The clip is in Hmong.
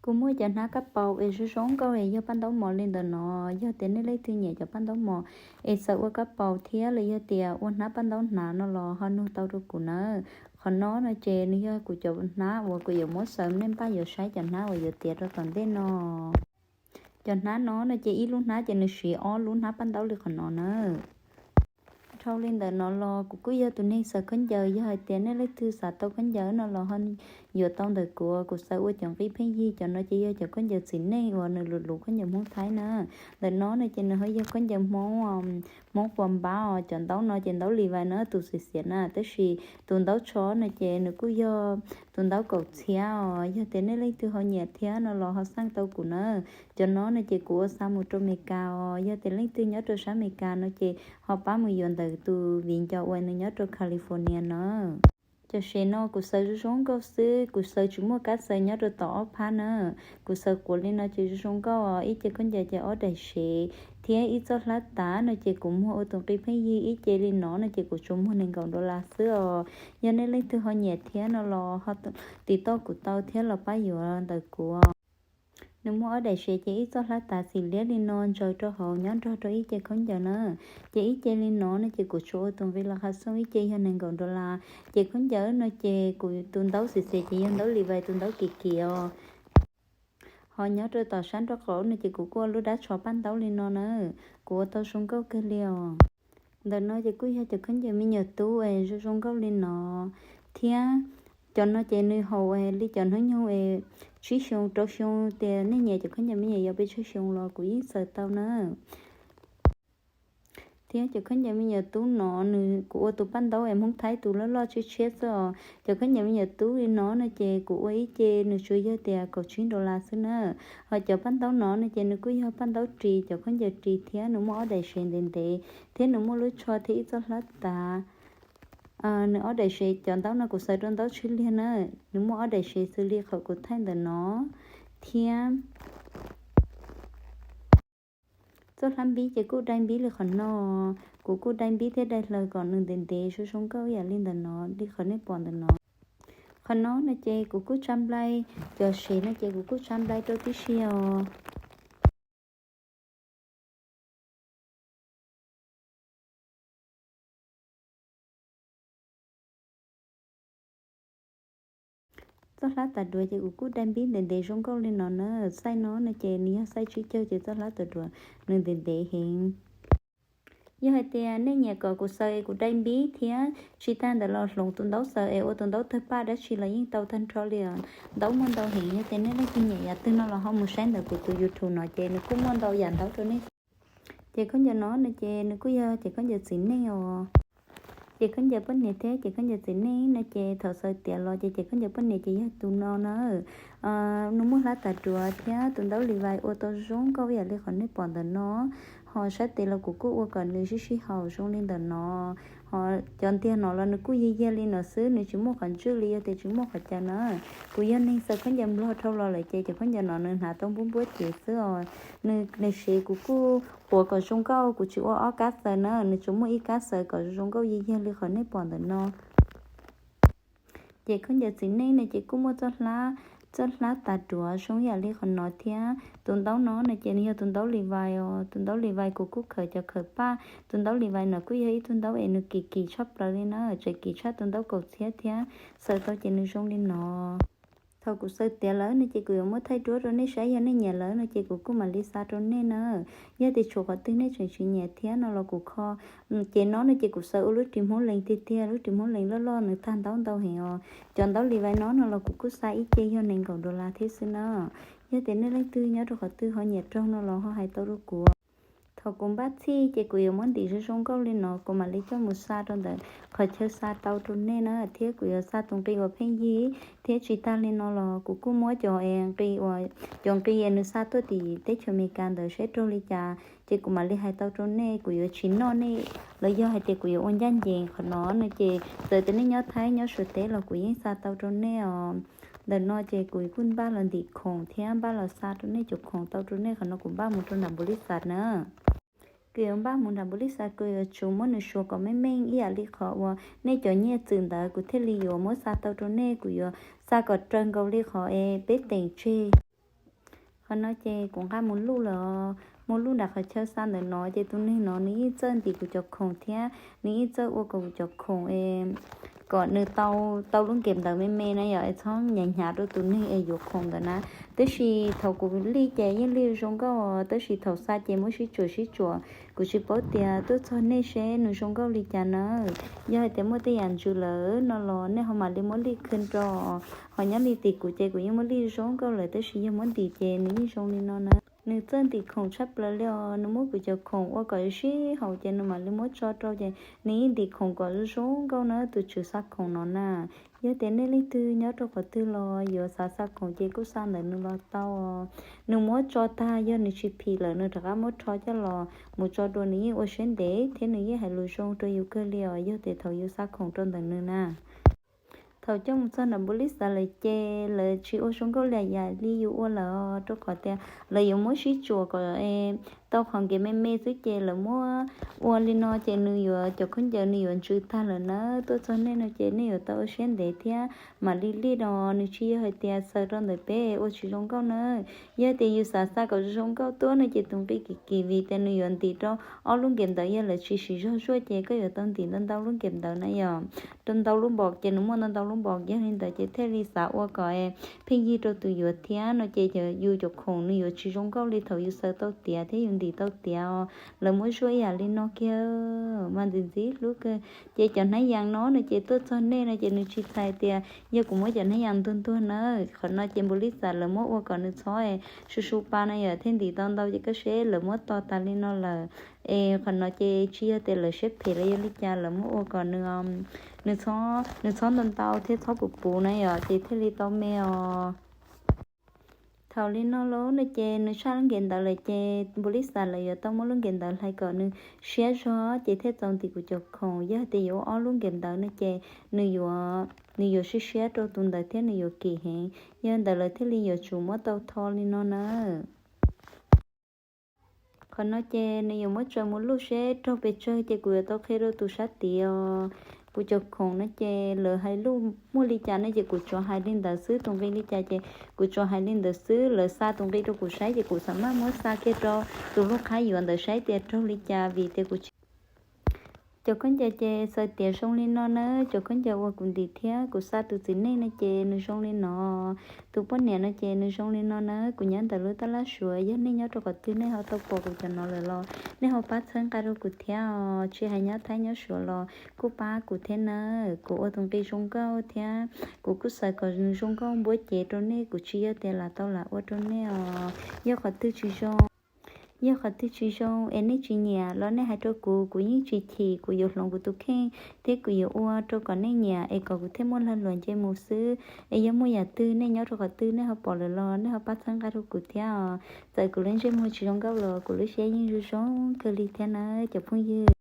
Kuv muaj cov hnab kab paus es zoo zoo nkauj es yog paj ntaub mos li ntawm no. Yog tias nej leej twg nyiam cov paj ntaub mos es xav ua kab paus thiab los yog tias ua hnab paj ntaub hnav no los ho nug tau rau kuv na. Qhov no no ces nws yog kuv cov hnab uas kuv yuav muab xaws nej npaj yuav saib cov hnab uas yuav tiav rau tom ntej no. Cov hnab no no ces ib lub hnab ces nws siv ob lub hnab paj ntaub li qhov no na. Dhau li ntawm no los kuv kuj yog tus neeg xaws khaub ncaws, yog hais tias nej leej twg xav tau khaub ncaws no los ho yuav tau ntawm kuv, kuv xaws ua cov nqi pheej yig. Cov no ces yog cov khaub ncaws txiv neej uas nws lus lus khaub ncaws Hmoob Thaib na. Ntawm no no ces nws ho yog khaub ncaws Hmoob, Hmoob quas npab os. Cov ntaub no ces ntaub Levi's na, tus xiav xiav na, tab sis tus ntaub tsho no ces nws kuj yog tus ntaub kaum txhiab os. Yog tias nej leej twg ho nyiam thiab no los ho xaj tau kuv na. Cov no no ces kuv ua xa mus rau Amelikas os. Yog tias leej twg nyob rau sab Amelikas no ces ho pab mus yuav ntawm tus viv ncaus uas nws nyob rau California no. Cov sev no kuv xaws zoo zoo nkauj xwb, kuv xaws tsis muaj kab xaws nyob rau tom ob phab na. Kuv xaws quav li no ces zoo zoo nkauj os. Ib ce khaub ncaws ces ob daim sev thiab ib txoj hlab tav no ces kuv muag ua tus nqi pheej yig. Ib ce li no no ces kuv tsuas muag nees nkaum dollar xwb os. Yog nej leej twg ho nyiam thiab no los ho tiv toj kuv tau thiab los pab yuav ntawm kuv. Nws muaj ob daim sev ces ib txoj hlab tav xim liab li no ntsaws rau hauv nyob nrog rau ib ce khaub ncaws na. Ces ib ce li no no ces kuv tsuas ua tus nqi las khas xooj, ib ce yog nees nkaum dollar. Ces khaub ncaws no ces kuv tus ntaub xim xim ces yog ntaub Levi's tus ntaub kim kim os. Ho nyob rau tom sab nraub qaum no ces kuv kuj ua lub dab tsho paj ntaub li no na. Kuv ua tau zoo nkauj kawg li os. Ntawm no ces kuj yog cov khaub ncaws me nyuam tub es zoo zoo nkauj li no thiab. Cov no ces nws haum li cov hnub nyoog es tsib xyoo rau xyoo. Tias nej nyiam cov khaub ncaws me nyuam yaus pes tsawg xyoo los kuv yeej xaws tau na. Thiab cov khaub ncaws me nyuam tub no nws kuv ua tus paj ntaub es Hmoob Thaib tus loj loj tshiab tshiab xwb os. Cov khaub ncaws me nyuam tub li no no ces kuv ua ib ce nws tsuas yog tias kaum tsib dollar xwb na. Ho cov paj ntaub no no ces nws kuj yog paj ntaub ris, cov khaub ncaws ris thiab nws muaj ob daim sev ntev ntev thiab nws muaj lub tsho thiab ib txoj hlab tav. Nws ob daim sev, cov ntaub no kuv xaws rau ntaub tswb liag na. Nws muaj ob daim sev xws li qhov kuv thaij ntawm no thiab. Txoj hlab npib ces kuj dai npib li qhov no. Kuv kuj dai npib thiab dai hlaws kom nws ntev ntev zoo zoo nkauj ib yam li ntawm no, li qhov nej pom ntawm no. Qhov no no ces kuv kuj tsa nplai, cov sev no ces kuv kuj tsa nplai rau tib si os. Txoj hlab tas duav ces kuv kuj dai npib ntev ntev zoo nkauj li no na. Xaij no no ces nws yog xaij tsib caug ces txoj hlab tas duav nws ntev ntev heev. Yog hais tias nej nyiam kom kuv xaws es kuv dai npib thiab tsis tag ntawd los hloov tus ntaub xaws es ua tus ntaub tawg paj dab tsi los yeej tau tag nrho li os. Ntaub muaj ntau heev, yog tias nej leej twg nyiam yam twg no los ho mus saib ntawm kuv tus YouTube no ces nws kuj muaj ntau yam ntaub rau nej. Ces khaub ncaws no no ces nws kuj yog ces khaub ncaws txiv neej os. Ces khaub ncaws poj niam thiab ces khaub ncaws txiv neej no ces thaum xaws tiav los ces ces khaub ncaws poj niam ces yog tus no na. Nws muaj hlab tas duav thiab tus ntaub Levi's ua tau zoo nkauj ib yam li qhov nej pom ntawm no. Ho sab tes los kuv kuj ua kom nws sib sib haum zoo li ntawm no. Ho cov ntiag no los nws kuj yig yag li no xwb, nws tsis muaj qhov ntswj li, yog tias tsis muaj qhov cawv na. Kuv yog neeg xaws khaub ncaws nplog dhau los lawm ces cov khaub ncaws no nws hnav tau npuab npuab cev xwb os. Nws, nws sev kuv kuj quav kom zoo nkauj, kuv tsis ua ob kab xaws na, nws tsuas muaj ib kab xaws kom zoo nkauj yig yag li qhov nej pom ntawm no. Ces khaub ncaws txiv neej no ces kuj muaj txoj hlab, txoj hlab tas duav zoo yam li qhov no thiab. Tus ntaub no no ces nws yog tus ntaub Levi's os, tus ntaub Levi's kuv kuj khaws cov khaws paj. Tus ntaub Levi's no kuj yog ib tug ntaub es nws kim kim tshaj plaws li na, tseem kim tshaj tus ntaub kaum txhiab thiab. Xaws tau ces nws zoo li no. Thaum kuv xaws tiav lawm no ces kuv yuav muab thaij duab rau nej saib, yog nej nyiam lawm no ces kuv kuj mam li xa rau nej na. Yog tias tshuav qhov twg nej tseem tsis nyiam thiab no los kuv kho. Ces no no ces kuv xaws ua lub ris Hmoob Lees tiag tiag, lub ris Hmoob Lees loj loj nws tag ntaub ntau heev os. Cov ntaub Levi's no no los kuv kuj xa ib ce yog nees nkaum dollar thiab xwb na. Yog tias nej leej twg nyob rau qhov twg ho nyiam raug no los ho hais tau rau kuv. Thaum kuv npaj txhij ces kuv yuav muab ntim zoo zoo nkauj li no, kuv mam li coj mus xa rau ntawm qhov chaw xa tau rau nej na, thiab kuv yuav xa tus nqi uas pheej yig, thiab tsis tag li no los kuv kuj muab cov nqi uas, cov nqi nws xa tuaj tim teb chaws Amelikas ntawd saib raug li cas, ces kuv mam li hais tau rau nej, kuv yuav tsis noj nej, los yog hais tias kuv yuav ua ncaj ncees qhov no no ces txawm tias nej nyob Thaib nyob Suav teb los kuv yeej xa tau rau nej os. Ntawm no ces kuv kuj npaj los ntim khoom thiab npaj los xa rau nej cov khoom tau rau nej, qhov no kuv npaj mus rau nram npau lis xas na. Kuv yuav npaj mus nram npau lis xas, kuv yuav tsum muab nws suav kom meej meej ib yam li qhov uas nej cov nyiaj txwm ntawd, kuv thiaj li yuav muab xa tau rau nej. Kuv yuav xa kom raws nkaus li qhov es peb teem tseg. Qhov no ces kuv nqa mus luj lawm. Mus luj nram qhov chaw xa ntawm no ces tus neeg no nws yeej txawj ntim kuv cov khoom thiab nws yeej txawj ua kom kuv cov khoom es kom nws tau lub nkem ntawd me me na yom, es txhob hnyav hnyav rau tus neeg es yuav khoom ntawd na. Tab sis thaum kuv lij ces yeej lij zoo nkauj, tab sis thaum xa ces muab sib tsuam sib tsuam. Kuv tsis paub tias tuaj txog nej seb nws zoo nkauj li cas na. Yog hais tias muaj tej yam ntsws lawm no los nej ho mam li muab lij khw rau. Ho nyob li tim kuv ces kuv yeej muab lij zoo nkauj lawm, tab sis yog muab ntim ces nws yeej zoo li no na. Nws txawj ntim khoom tshaj plaws li os, nws muab kuv cov khoom ua kom sib haum ces nws mam li muab tso rau ces nws yeej ntim khoom kom zoo nkauj na, tus tswv xa khoom no na. Yog tias nej leej twg nyob rau qhov twg los yuav xav xa khoom ces kuj xa ntawm nws los tau. Nws muab tso tag, yog nws tsis phim lawm nws rov qab muab rho coj los mus tso dua, nws yeej ua siab ntev thiab nws yeej hais lus zoo rau yus kawg li os, yog tias thaum yus xa khoom rau ntawm nws na. Thaum coj mus txog nram npus lis xav lawm ces lawv tsis ua zoo nkauj li yam li yus ua lawm, rau qhov tias lawv yuav muab sib tsuam kom tau qhov nkev me me xwb ces lawv muab ua li no ces nws yuav, cov khaub ncaws nws yuav ntsws tag lawm na. Tuaj txog nej no ces nej yuav tau ua siab ntev thiab mam li lij no, nws tsis yog hais tias xaws rau ntawm peb ua tsis zoo nkauj na. Yog tias yus xav xa kom zoo nkauj tuaj no ces tus nqi kim kim vim tias nws yuav ntim rau ob lub nkem ntawd, yog lawv tsis siv zog zuaj ces koj yuav tau ntim ntau ntau lub nkem ntawd na yom. Rau ntau lub npos ces nws muaj ntau ntau lub npos, yog li ntawd ces thiaj li xav ua kom pheej yig rau tus yuav thiab no ces yus cov khoom nws yuav tsis zoo nkauj li thaum yus xaws tau tiav thiab yus ntim tau tiav os. Lawv muab zuaj ib yam li no kiag mas ntxim ntxim hlub kawg. Ces cov hnab yas no no ces tuaj txog nej no ces nws tsis txhais tias yog kuv muab cov hnab yas ntuag ntuag na. Qhov no ces npus lis xav lawv muab ua kom nws txhob su su pa na yom, thiaj ntim tau ntau ces koj seb lawv muab to tas li no lawm. Es qhov no ces tsis yog tias lawv siab phem los yog li cas, lawv muab ua kom nws, nws txhob, nws txhob ntau ntau thiab txhob puv puv na yom, ces thiaj li tau me os. Thaum li no lauj no ces nws tshaj lub nkem ntawd lawm ces npus lis xav lawv yuav tau muab lub nkem ntawd hlais kom nws siab zog ces thiaj txaus ntim kuv cov khoom. Yog tias yuav ua ob lub nkem ntawd no ces nws yuav, nws yuav siab siab rau tus ntawd thiab nws yuav kim heev. Yog ntawd lawv thiaj li yuav tsum muab tau tho li no na. Qhov no ces nws yuav muab tsaws mus luj seb raug pes tsawg ces kuv yuav tau qhia rau tus sab tid os. Kuv cov khoom no ces lawv hais lus muaj li cas no ces kuv tsuas hais li ntawd xwb, tus nqi li cas ces kuv tsuas hais li ntawd xwb. Lawv xa tus nqi rau kuv saib ces kuv xam maj muab xa kiag rau tus lub qhab yuav ntawd saib tias raug li cas vim tias kuv tsis Cov khaub ncaws ces txawm tias zoo li no na, cov khaub ncaws uas kuv ntim thiab kuv xa tus txiv neej no ces nws zoo li no. Tus poj niam no ces nws zoo li no na, kuv nyob ntawm lub tab laj Suav, yog nej nyob rau qhov twg nej ho tau pom kuv cov no lawm los nej ho pab txhawb nqa rau kuv thiab os, tsis hais nyob Thaib nyob Suav los kuj pab kuv thiab na. Kuv ua tus nqi zoo nkauj thiab kuv kuj xav kom nws zoo nkauj npuab cev rau nej, kuv tsis yog tias lam tau lam ua rau nej os. Yog qhov twg tsis zoo, yog qhov twg tsis zoo es nej tsis nyiam los nej hais rau kuv, kuv yeej tsis chim, kuv yuav hloov kuv tus kheej thiab kuv yuav ua rau kom nej nyiam es kom kuv thiaj muaj lag luam nce mus xwb. Es yog muaj yam twg nej nyob rau qhov twg nej ho pom lawm los nej ho pab txhawb nqa rau kuv thiab os. Txawm kuv lub ntsej muag tsis zoo nkauj los kuv lub siab yeej zoo zoo kawg li thiab na cov phooj ywg.